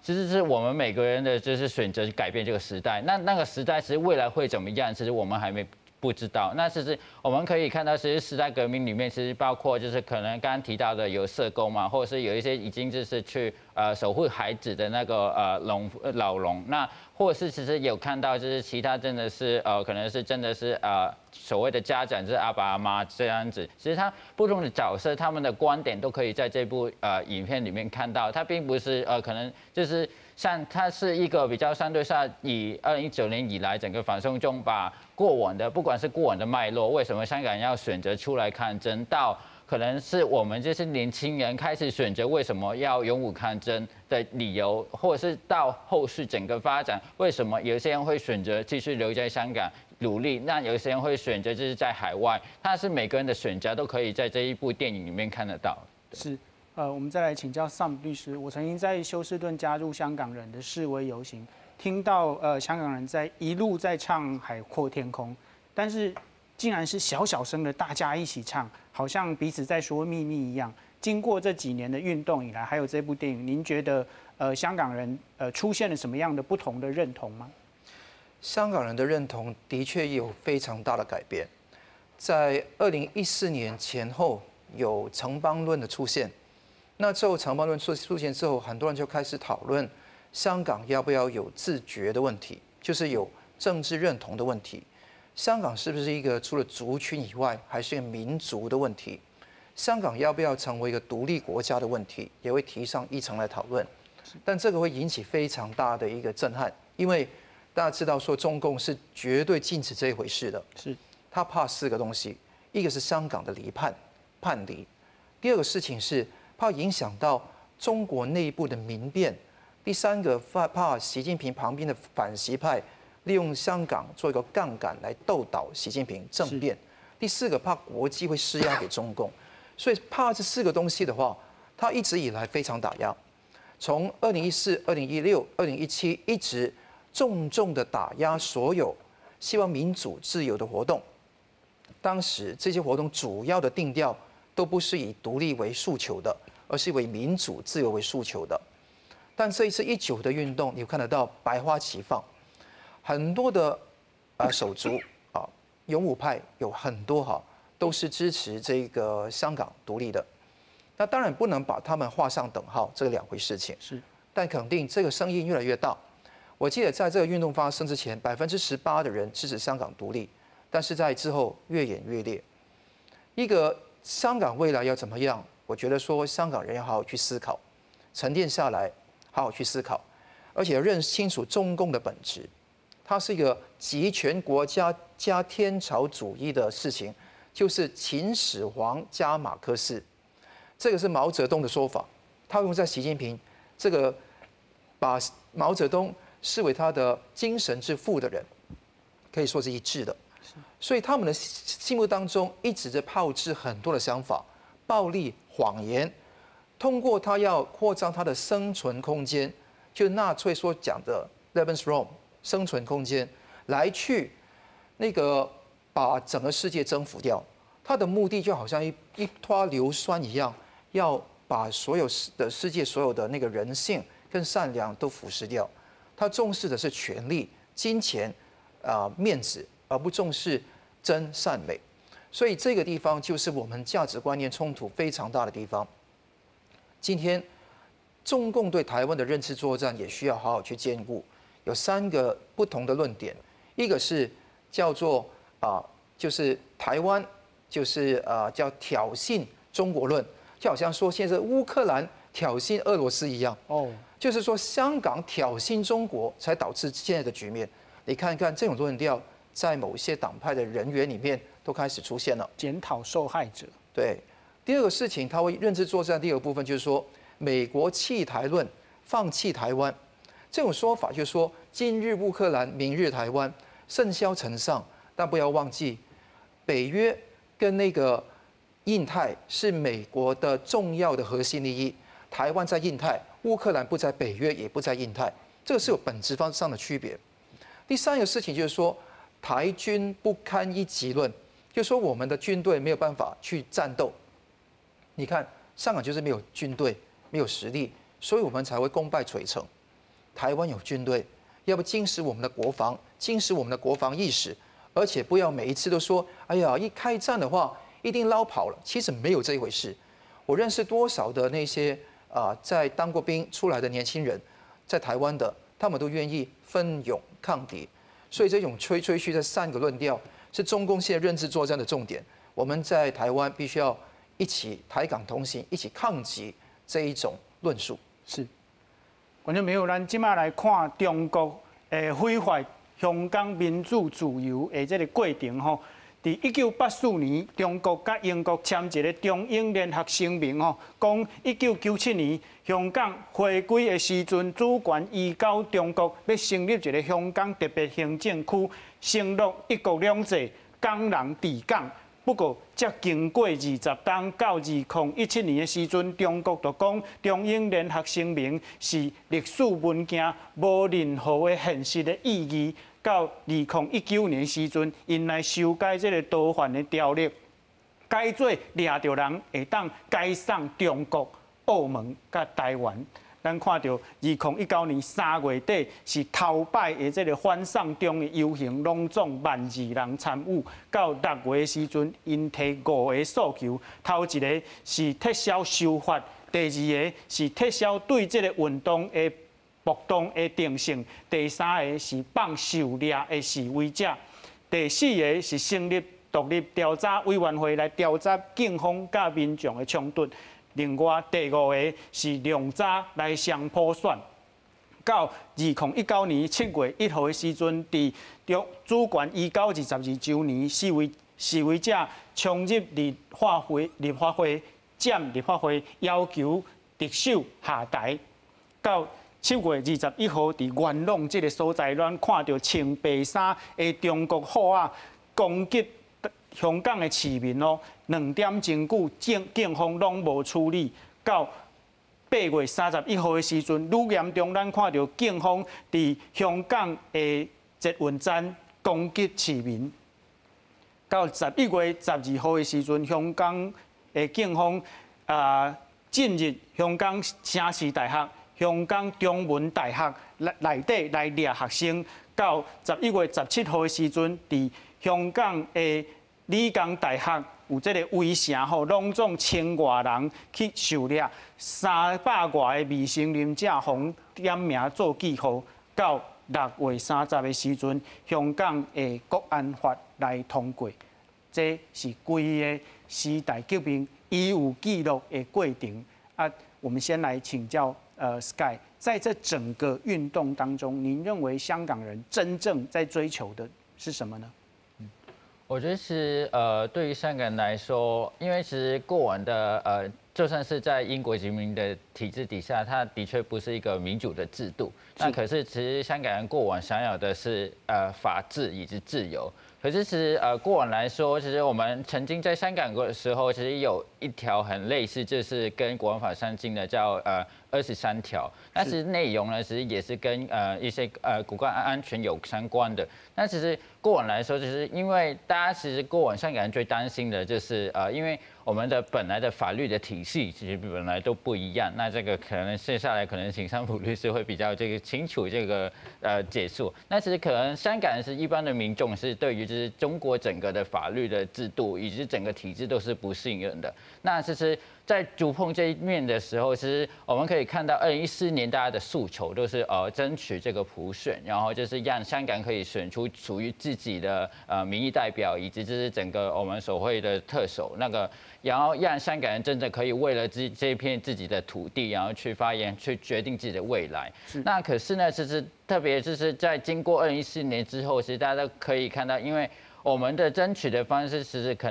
其實是我們每個人的就是選擇改變這個時代。那個時代其實未來會怎麼樣？其實我們還沒不知道。那其實我們可以看到，其實時代革命裡面其實包括就是可能剛剛提到的有社工嘛，或者是有一些已經就是去守護孩子的那個老農。那或者是其實有看到就是其他真的是可能是真的是。所谓的家长就是阿爸阿妈这样子。其实他不同的角色，他们的观点都可以在这部影片里面看到。他并不是可能就是像它是一个比较相对上以2019年以来整个反送中把过往的不管是过往的脉络，为什么香港人要选择出来抗争，到可能是我们这些年轻人开始选择为什么要勇武抗争的理由，或者是到后续整个发展，为什么有些人会选择继续留在香港努力，那有些人会选择就是在海外，他是每个人的选择都可以在这一部电影里面看得到。是，我们再来请教 Sam 律师，我曾经在休斯顿加入香港人的示威游行，听到香港人在一路在唱《海阔天空》，但是竟然是小小声的大家一起唱，好像彼此在说秘密一样。经过这几年的运动以来，还有这部电影，您觉得香港人出现了什么样的不同的认同吗？香港人的认同的确有非常大的改变，在2014年前后有城邦论的出现，那之后城邦论出现之后，很多人就开始讨论香港要不要有自决的问题，就是有政治认同的问题。香港是不是一个除了族群以外，还是一个民族的问题？香港要不要成为一个独立国家的问题，也会提上议程来讨论。但这个会引起非常大的一个震撼，因为大家知道说中共是绝对禁止这一回事的。他怕四个东西，一个是香港的离叛叛离，第二个事情是怕影响到中国内部的民变，第三个怕习近平旁边的反习派利用香港做一个杠杆来斗倒习近平政变，第四个怕国际会施压给中共，所以怕这四个东西的话，他一直以来非常打压，从2014、2016、2017一直重重的打压所有希望民主自由的活动。当时这些活动主要的定调都不是以独立为诉求的，而是以民主自由为诉求的。但这一次19的运动，你看得到百花齐放。很多的手足啊，勇武派有很多哈，都是支持这个香港独立的。那当然不能把他们画上等号，这个两回事情。但肯定这个声音越来越大。我记得在这个运动发生之前，18%的人支持香港独立，但是在之后越演越烈。一个香港未来要怎么样？我觉得说香港人要好好去思考，沉淀下来，好好去思考，而且要认清楚中共的本质。它是一个集权国家加天朝主义的事情，就是秦始皇加马克思，这个是毛泽东的说法，他用在习近平这个把毛泽东视为他的精神之父的人，可以说是一致的。所以他们的心目当中一直在炮制很多的想法、暴力、谎言，通过他要扩张他的生存空间，就纳粹所讲的 Lebensraum。生存空间，来去那个把整个世界征服掉，他的目的就好像一坨硫酸一样，要把所有的世界所有的那个人性跟善良都腐蚀掉。他重视的是权力、金钱、面子，而不重视真善美。所以这个地方就是我们价值观念冲突非常大的地方。今天中共对台湾的认知作战也需要好好去兼顾。有三个不同的论点，一个是叫做就是台湾就是叫挑衅中国论，就好像说现在乌克兰挑衅俄罗斯一样，哦，就是说香港挑衅中国才导致现在的局面。你看看这种论调，在某些党派的人员里面都开始出现了，检讨受害者。对，第二个事情，他会认知作战。第二个部分就是说，美国弃台论，放弃台湾。这种说法就是说，今日乌克兰，明日台湾，甚嚣尘上。但不要忘记，北约跟那个印太是美国的重要的核心利益。台湾在印太，乌克兰不在北约，也不在印太，这个是有本质方上的区别。第三个事情就是说，台军不堪一击论，就说我们的军队没有办法去战斗。你看，香港就是没有军队，没有实力，所以我们才会功败垂成。台湾有军队，要不坚实我们的国防，坚实我们的国防意识，而且不要每一次都说，哎呀，一开战的话一定捞跑了。其实没有这一回事。我认识多少的那些在当过兵出来的年轻人，在台湾的，他们都愿意奋勇抗敌。所以这种吹吹嘘这三个论调，是中共现在认知作战的重点。我们在台湾必须要一起台港同行，一起抗击这一种论述。是，观众朋友，咱这马来看中国毁坏香港民主自由的这个过程吼。伫1984年，中国佮英国签一个中英联合声明吼，讲1997年香港回归的时阵，主权移交中国，欲成立一个香港特别行政区，承诺一国两制，港人治港。不过，才经过20冬，到2017年的时阵，中国就讲中英联合声明是历史文件，无任何的现实的意义。到2019年时阵，𪜶来修改这个逃犯的条例，改做掠著人会当解送中国、澳门佮台湾。咱看著2019年3月底是头摆的这个反送中的游行，拢总1.2万人参与。到6月时阵，𪜶提五个诉求，头一个是撤销修法，第二个是撤销对这个运动的暴动的定性，第三个是放受掠的示威者，第四个是成立独立调查委员会来调查警方佮民众的冲突。另外，第五个是量早来双普选。到2019年7月1号的时阵，伫中主权移交22周年，示威者冲入立法会占立法会，要求特首下台。到7月21号，伫元朗这个所在，咱看著穿白衫的中国虎仔攻击香港的市民哦，2点钟久，警方拢无处理。到8月31号的时阵，愈严重，咱看著警方伫香港的捷运站攻击市民。到11月12号的时阵，香港的警方进入香港城市大学、香港中文大学内底来掠学生。到11月17号的时阵，伫香港的理工大学有这个围城吼，拢总千外人去受掠，300外个未成年者予点名做记号。到6月30的时阵，香港的国安法来通过，这是规个时代革命伊有记录的过程。啊，我们先来请教Sky，在这整个运动当中，您认为香港人真正在追求的是什么呢？我觉得是对于香港人来说，因为其实过往的就算是在英国殖民的体制底下，它的确不是一个民主的制度。那可是其实香港人过往享有的是法治以及自由。可是其实过往来说，其实我们曾经在香港的时候，其实有一条很类似，就是跟国安法相近的，叫23条。那其实内容呢，其实也是跟一些国家安全有相关的。那其实过往来说，就是因为大家其实过往香港人最担心的就是因为我们的本来的法律的体系其实本来都不一样。那这个可能接下来可能请桑普律师会比较这个清楚这个解释。那其实可能香港是一般的民众是对于就是中国整个的法律的制度以及整个体制都是不信任的。那其实，在触碰这一面的时候，其实我们可以看到，2014年大家的诉求都是争取这个普选，然后就是让香港可以选出属于自己的民意代表，以及就是整个我们所谓的特首那个，然后让香港人真的可以为了这片自己的土地，然后去发言，去决定自己的未来。那可是呢，其实特别就是在经过二零一四年之后，其实大家都可以看到，因为我们的争取的方式，其实可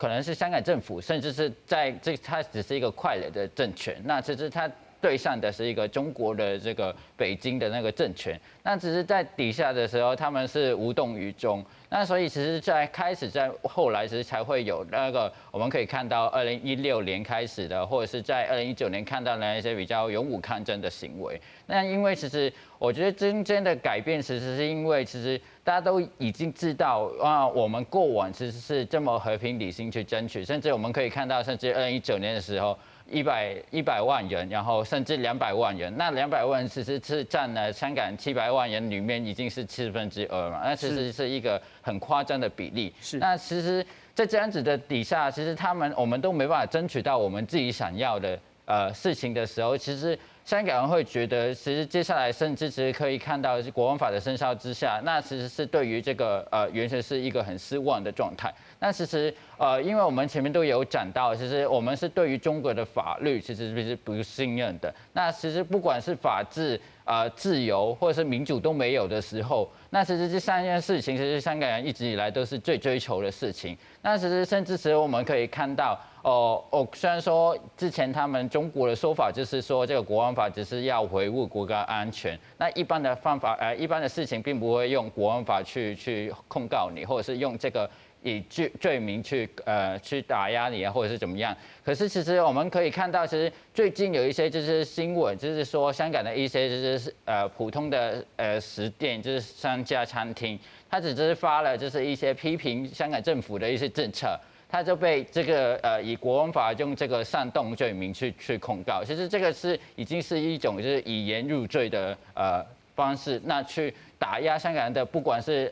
能是香港政府，甚至是在这，它只是一个傀儡的政权。那其实它对上的是一个中国的这个北京的那个政权。那只是在底下的时候，他们是无动于衷。那所以其实，在开始在后来，其实才会有那个我们可以看到2016年开始的，或者是在2019年看到的那一些比较勇武抗争的行为。那因为其实我觉得真正的改变，其实是因为其实大家都已经知道啊，我们过往其实是这么和平理性去争取，甚至我们可以看到，甚至二零一九年的时候，100万人，然后甚至两百万人，那两百万其实是占了香港700万人里面已经是2/4嘛，那其实是一个很夸张的比例。那其实，在这样子的底下，其实他们我们都没办法争取到我们自己想要的。事情的时候，其实香港人会觉得，其实接下来甚至其实可以看到是國安法的生效之下，那其實是對於這個完全是一個很失望的狀態。那其實因為我們前面都有講到，其實我們是對於中國的法律其實是不信任的。那其實不管是法治、自由或者是民主都沒有的時候，那其實這三件事情，其實香港人一直以來都是最追求的事情。那其實甚至是我們可以看到，哦哦，雖然說之前他們中國的說法就是說這個國安法只是要維護國家安全，那一般的方法，一般的事情並不會用國安法去控告你，或者是用這個以罪名去打壓你啊，或者是怎麼樣。可是其實我們可以看到，其實最近有一些就是新聞，就是說香港的一些就是普通的食店，就是商家餐廳，他只是發了就是一些批評香港政府的一些政策，他就被這個以國安法用這個煽動罪名去控告。其實這個是已經是一種就是以言入罪的方式，那去打壓香港人的，不管是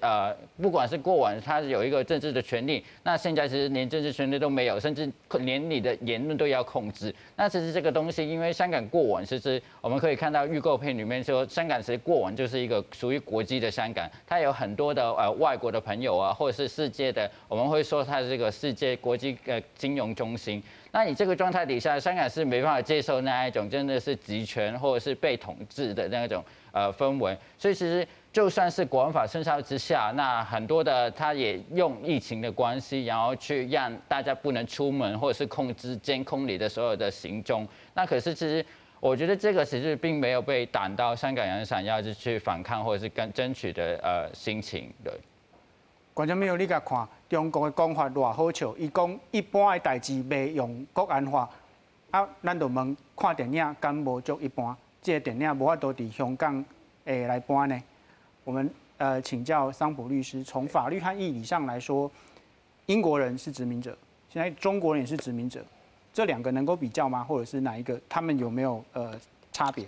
過往他有一個政治的權利，那現在其實連政治權利都沒有，甚至連你的言論都要控制。那其實這個東西，因為香港過往其實我們可以看到預告片裡面說，香港其實過往就是一個屬於國際的香港，它有很多的外國的朋友啊，或者是世界的，我們會說它是一個世界國際金融中心。那你這個狀態底下，香港是沒辦法接受那一種真的是集權或者是被統治的那種氛圍，所以其實就算是國安法生效之下，那很多的他也用疫情的關係，然後去讓大家不能出門，或者是控制監控你的所有的行蹤。那可是其實我覺得這個其實並沒有被擋到香港人想要就去反抗或者是跟爭取的心情。對。觀眾朋友，你共看中國的講法偌好笑，伊講一般的代誌袂用國安法，啊，咱就問看電影敢無足一般？這個電影無法度佇香港會來播呢？我們請教桑普律師，從法律和義理上來說，英國人是殖民者，現在中國人也是殖民者，這兩個能夠比較嗎？或者是哪一個？他們有沒有差別？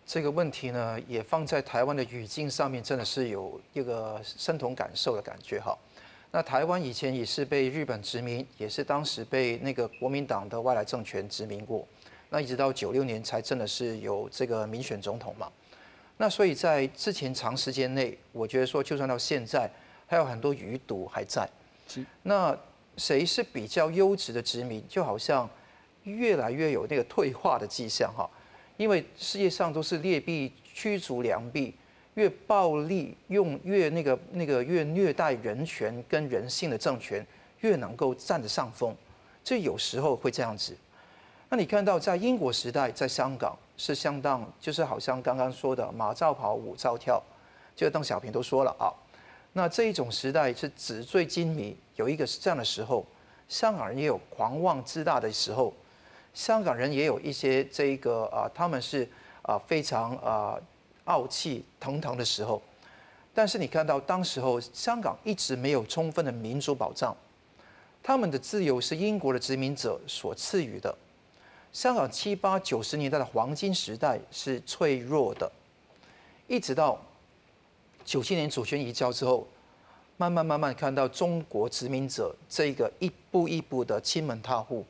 這個問題呢，也放在台灣的語境上面，真的是有一個身同感受的感覺哈。那台灣以前也是被日本殖民，也是當時被那個國民黨的外來政權殖民過。那一直到96年才真的是有這個民選總統嘛。那所以在之前長時間內，我覺得說，就算到現在，還有很多餘毒還在。那誰是比較優質的殖民？就好像越來越有那個退化的跡象哈。因為世界上都是劣幣驅逐良幣，越暴力用越那個越虐待人權跟人性的政權，越能夠佔得上風。這有時候會這樣子。那你看到在英國時代，在香港是相當，就是好像剛剛說的馬照跑，舞照跳，這個鄧小平都說了啊。那這一種時代是紙醉金迷，有一個是這樣的時候，香港人也有狂妄自大的時候。香港人也有一些這個啊，他們是啊非常啊傲氣騰騰的時候，但是你看到當時候香港一直沒有充分的民主保障，他們的自由是英國的殖民者所賜予的。香港七八九十年代的黃金時代是脆弱的，一直到97年主權移交之後，慢慢慢慢看到中國殖民者這個一步一步的侵門踏戶。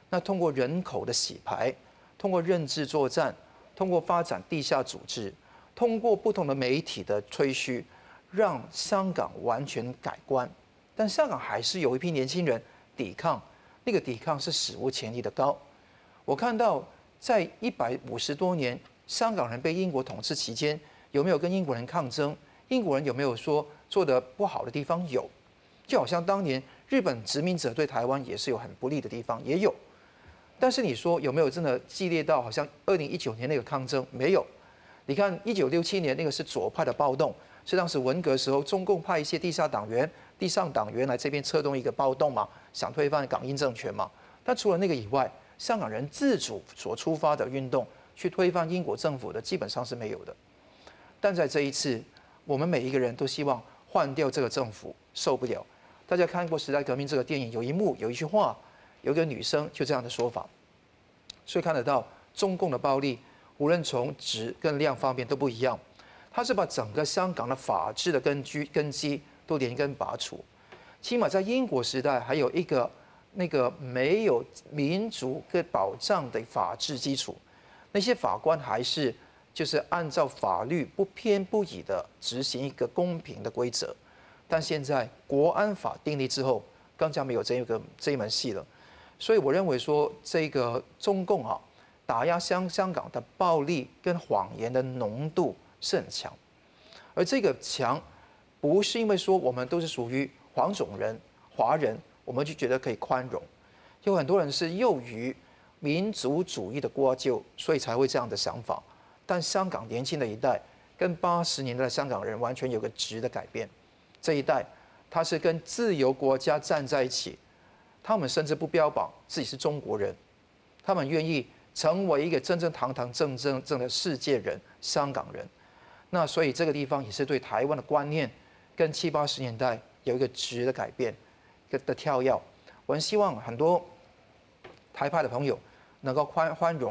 那通過人口的洗牌，通過認知作戰，通過發展地下組織，通過不同的媒體的吹噓，讓香港完全改觀。但香港還是有一批年輕人抵抗，那個抵抗是史無前例的高。我看到在150多年香港人被英國統治期間，有沒有跟英國人抗爭？英國人有沒有說做得不好的地方？有，就好像當年日本殖民者對台灣也是有很不利的地方，也有。但是你說有沒有真的激烈到好像2019年那個抗爭？沒有。你看1967年那個是左派的暴動，是當時文革時候中共派一些地下黨員、地上黨員來這邊策動一個暴動嘛，想推翻港英政權嘛。但除了那個以外，香港人自主所出發的運動去推翻英國政府的，基本上是沒有的。但在這一次，我們每一個人都希望換掉這個政府，受不了。大家看過《時代革命》這個電影，有一幕有一句話。有個女生就這樣的說法，所以看得到中共的暴力，無論從質跟量方面都不一樣，他是把整個香港的法治的根基都連根拔除。起碼在英國時代，還有一個那个没有民主跟保障的法治基础，那些法官还是就是按照法律不偏不倚的执行一个公平的规则。但现在国安法订立之后，更加没有这一门戏了。所以我认为说，这个中共啊，打压香港的暴力跟谎言的浓度是很强，而这个强，不是因为说我们都是属于黄种人、华人，我们就觉得可以宽容。有很多人是囿于民族主义的窠臼，所以才会这样的想法。但香港年轻的一代跟80年代的香港人完全有个质的改变，这一代他是跟自由国家站在一起。他们甚至不标榜自己是中国人，他们愿意成为一个真正堂堂正正正的世界人、香港人。那所以这个地方也是对台湾的观念跟七八十年代有一个质的改变的跳跃。我们希望很多台派的朋友能够宽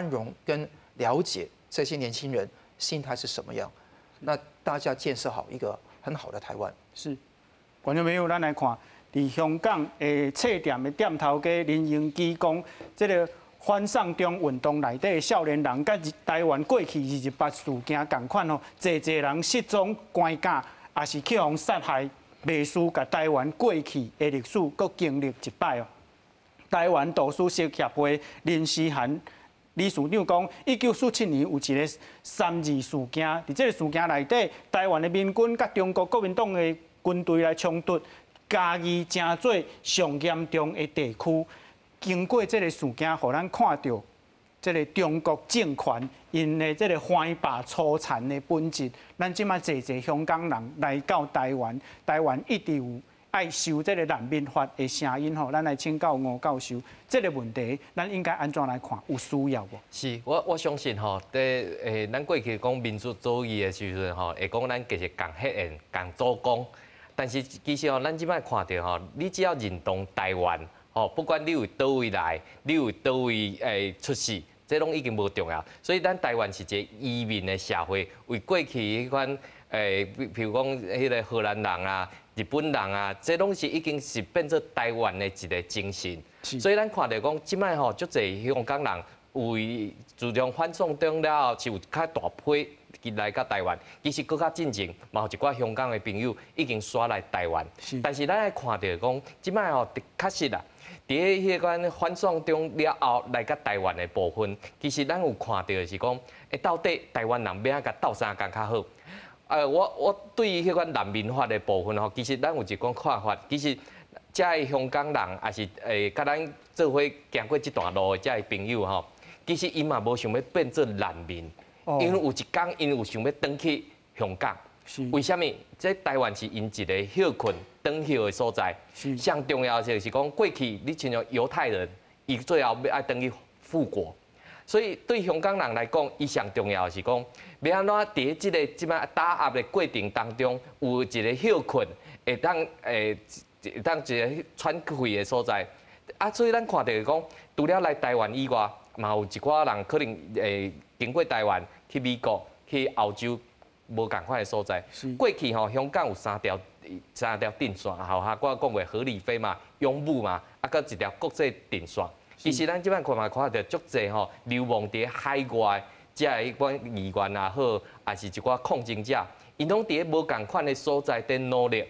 容跟了解这些年轻人心态是什么样，那大家建设好一个很好的台湾。是，观众朋友，咱來看。佇香港的冊店的店頭家林榮基講，這个反送中運動內底的少年人，佮台灣過去228事件仝款吼，濟濟人失蹤、關監，抑是去予殺害，袂輸共台灣過去的歷史閣經歷一擺哦。台灣圖書室協會林思涵理事長講，1947年有一个三二事件，佇這个事件內底，台灣的民軍佮中國國民黨的軍隊來衝突。嘉義成做上嚴重的地區，經過這個事件，予咱看著這个中國政權𪜶的這个橫霸粗殘的本質。咱這馬濟濟香港人來到台灣，台灣一直有愛修這个難民法的聲音吼。咱來請教吳教授，這个問題咱應該按怎來看？有需要無？是，我相信吼，佇咱過去講民族主義的時陣吼，會講咱其實仝血緣、仝祖公。但是其實吼，咱這擺看著吼，你只要認同台灣，吼，不管你為佗位來，你為佗位出世，這攏已經無重要。所以咱台灣是一個移民的社會，為過去彼款比如講彼个荷蘭人啊、日本人啊，這攏是已經是變做台灣的一个精神。所以咱看著講，這擺吼，足濟香港人為自從反送中了後，是有較大批來到台灣。其實閣較進前，嘛有一寡香港的朋友已經徙來台灣。但是咱愛看著講，這擺吼，確實啦，佇咧彼款反送中了後來到台灣的部分，其實咱有看著的是講，到底台灣人欲按怎共鬥相共較好？我對於彼款難民法的部分吼，其實咱有一款看法，其實遮的香港人，抑是共咱做伙行過這段路的遮的朋友吼，其實𪜶嘛無想欲變做難民。因為有一工，𪜶有想欲轉去香港。為啥物？這台灣是𪜶一个歇睏、轉歇的所在。上重要就是講，過去你親像猶太人，伊最後欲愛轉去復國。所以對香港人來講，伊上重要的是講，欲按怎佇這个這擺打壓的過程當中，有一个歇睏，會當一个喘氣的所在。啊，所以咱看著講，除了來台灣以外，嘛有一寡人可能會經過台灣去美國、去歐洲，無仝款的所在。過去吼，香港有三條電線，吼哈，我講過和理非嘛、勇武嘛，啊，閣一條國際電線。其實咱這擺看嘛，看著足濟吼流亡佇海外，遮的彼款議員也好，抑是一寡抗爭者，𪜶攏佇咧無仝款的所在佇努力。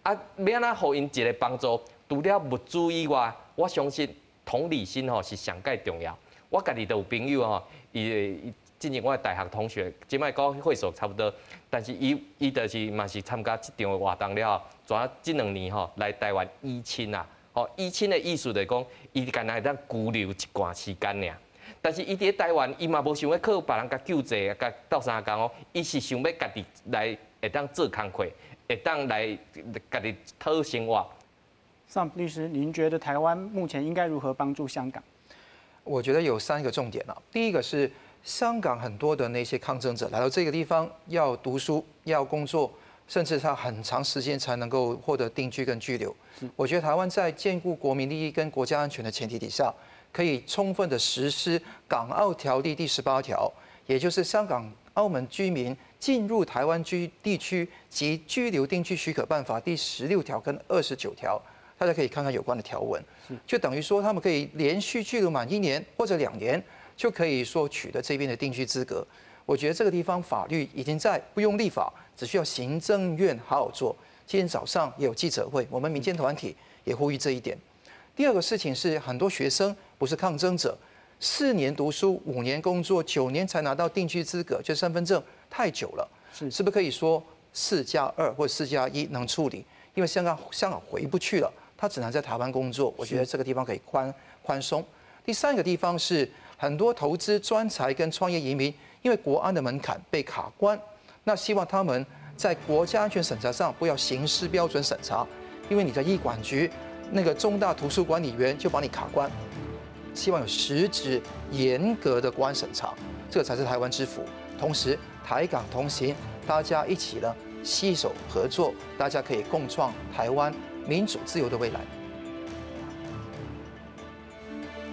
啊，欲按怎予𪜶一个幫助？除了物資以外，我相信同理心吼是上蓋重要。我家己都有朋友吼，伊進前我的大學同學，這擺講歲數差不多，但是伊就是嘛是參加這場的活動了後，跩這2年吼來台灣依親啊，吼依親的意思就是講，伊干焦會當居留一段時間爾。但是伊佇咧台灣，伊嘛無想欲靠別人共救濟，共鬥相共哦，伊是想欲家己來會當做工課，會當來家己討生活。尚律師，您覺得台灣目前應該如何幫助香港？我覺得有三個重點啊。第一個是香港很多的那些抗爭者來到這個地方要讀書、要工作，甚至他很長時間才能夠獲得定居跟居留。我覺得台灣在兼顧國民利益跟國家安全的前提底下，可以充分的實施《港澳條例》第18條，也就是香港、澳門居民進入台灣居地區及居留定居許可辦法第16條跟29條。大家可以看看有关的条文，就等于说他们可以连续居留满一年或者2年，就可以说取得这边的定居资格。我觉得这个地方法律已经在，不用立法，只需要行政院好好做。今天早上也有记者会，我们民间团体也呼吁这一点。第二个事情是，很多学生不是抗争者，4年读书，5年工作，9年才拿到定居资格，就身份证太久了，是不是可以说4加2或4加1能处理？因为香港回不去了，他只能在台湾工作。我觉得这个地方可以宽松。第三个地方是很多投资专才跟创业移民，因为国安的门槛被卡关，那希望他们在国家安全审查上不要形式标准审查，因为你在医管局那个中大图书管理员就把你卡关，希望有实质严格的国安审查，这个才是台湾之福。同时，台港同行，大家一起呢携手合作，大家可以共创台湾民主自由的未来。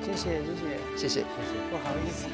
谢谢谢谢谢谢谢谢，不好意思。